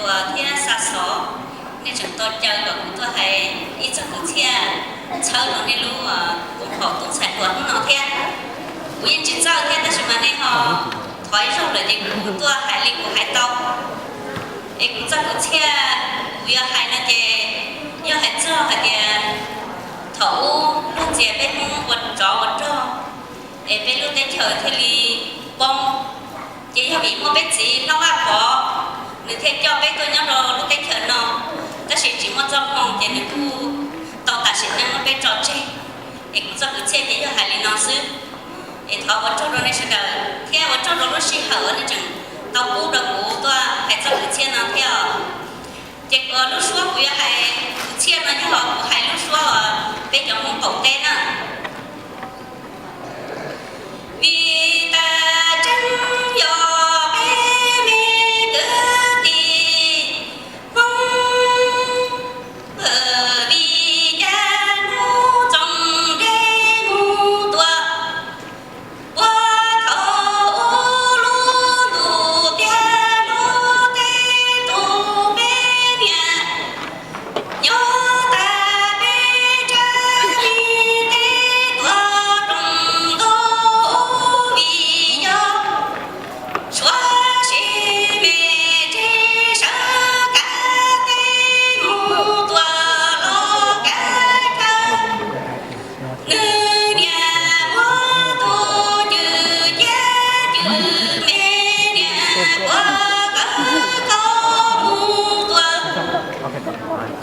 Thiab xa xov, nej tseem tau caw kom kuv tuaj hais ib txog kwv txhiaj txhawb rau nej lub koom haum tub ntxhais hluas hnub no thiab. Kuv yeej tsis txawj thiab tab sis mas nej ho thov ib zaug lawm ces kuv tuaj hais li kuv hais tau. Es kuv txoj kwv txhiaj kuv yuav hais no ces yog hais txog hais tias thaum ub luag ntxias peb Hmoob ua tsov ua rog, es peb lub teb chaws thiaj li poob. Ces yog vim muaj peb txiv Hlob Vaj Pov, nws thiaj coj peb tuaj nyob rau lub teb chaws no, tab sis tsis muaj txoj hmoo ces nws kuj tau tas sim neej muab peb tso tseg. Es kuv txoj kwv txhiaj ces yog hais li no xwb. Es thov ua tsaug rau nej sawv daws thiab ua tsaug rau lub sij hawm uas nej tseem tau pub rau kuv tuaj hais txoj kwv txhiaj no thiab os. Ces lub suab kuv yuav hais kwv txhiaj no yog kuv hais lub suab uas peb cov Hmoob qaum teb na. Vim tab tseeb yog peb me kwv tij Hmoob, vim cas hnub txoos ntev mus tuaj, puag thaum ub lub ntuj tiag lub teb tus peb niam nyob tas peb rab li teb tuaj roos ntuj vim yog suav si me tsev sawv kav teb mus tuaj los kav rau nws niam muab tus cwj ciab cwj me niam kuaj kawg koj mus tuaj.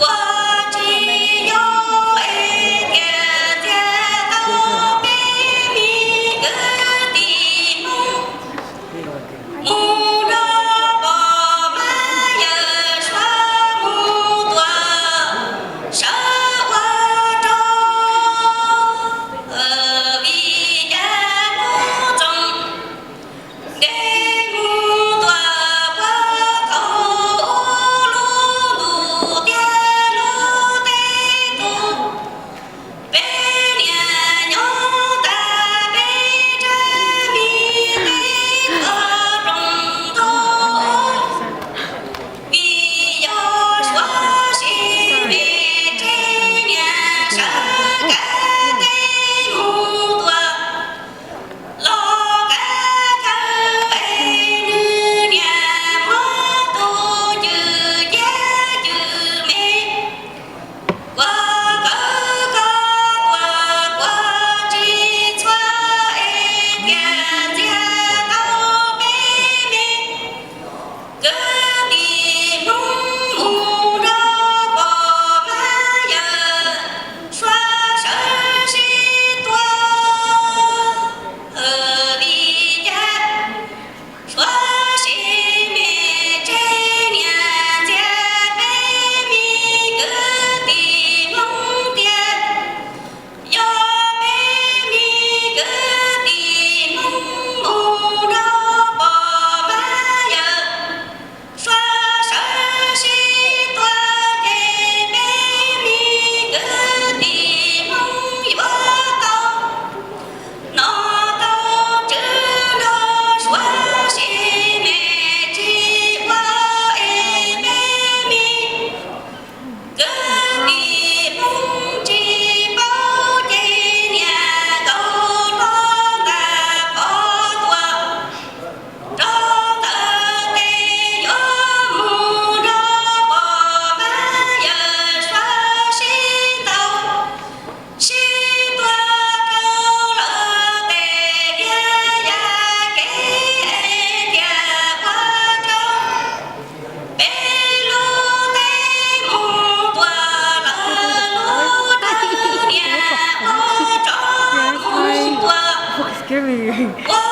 Kuaj tsis yog es tias tiag tau peb me kwv tij Hmoob mus nrog pog Mab Yawm Suav mus tuaj sawv ua rog, vim cas hnub txoos ntev mus tuaj puag thaum ub lub ntuj tiag lub teb tus peb niam nyob tas peb rab li teb tuaj roos ntuj vim yog suav si me tsev niam sawv kav teb mus tuaj los kav kawg es nws niam muab tus cwj ciab cwj me kuaj kawg koj tuaj kuaj tsis txhua es tias ntxias tau peb me kwv tij Hmoob mus nrog pog Mab Yawm Suav sawv sib tua, vim cas suav si me tsev niam ntxias peb me kwv tij Hmoob tiag. Yog peb me kwv tij Hmoob mus nrog pog Mab Yawm Suav sawv sib tua ces peb me kwv tij Hmoob yuav tau hnov tau tswv nrog suav si me tsis ua es peb me kwv tij Hmoob tsis paub ces niam nkaus hlo tas qhov tuaj rau ntawm tes yuav mus nrog pog Mab Yawm Suav sib ntaus sib tua rau lawv tes niag ya kev es tias ua rau peb lub teb mus tuaj lawv lub dawb niag ua rov mus tuaj ua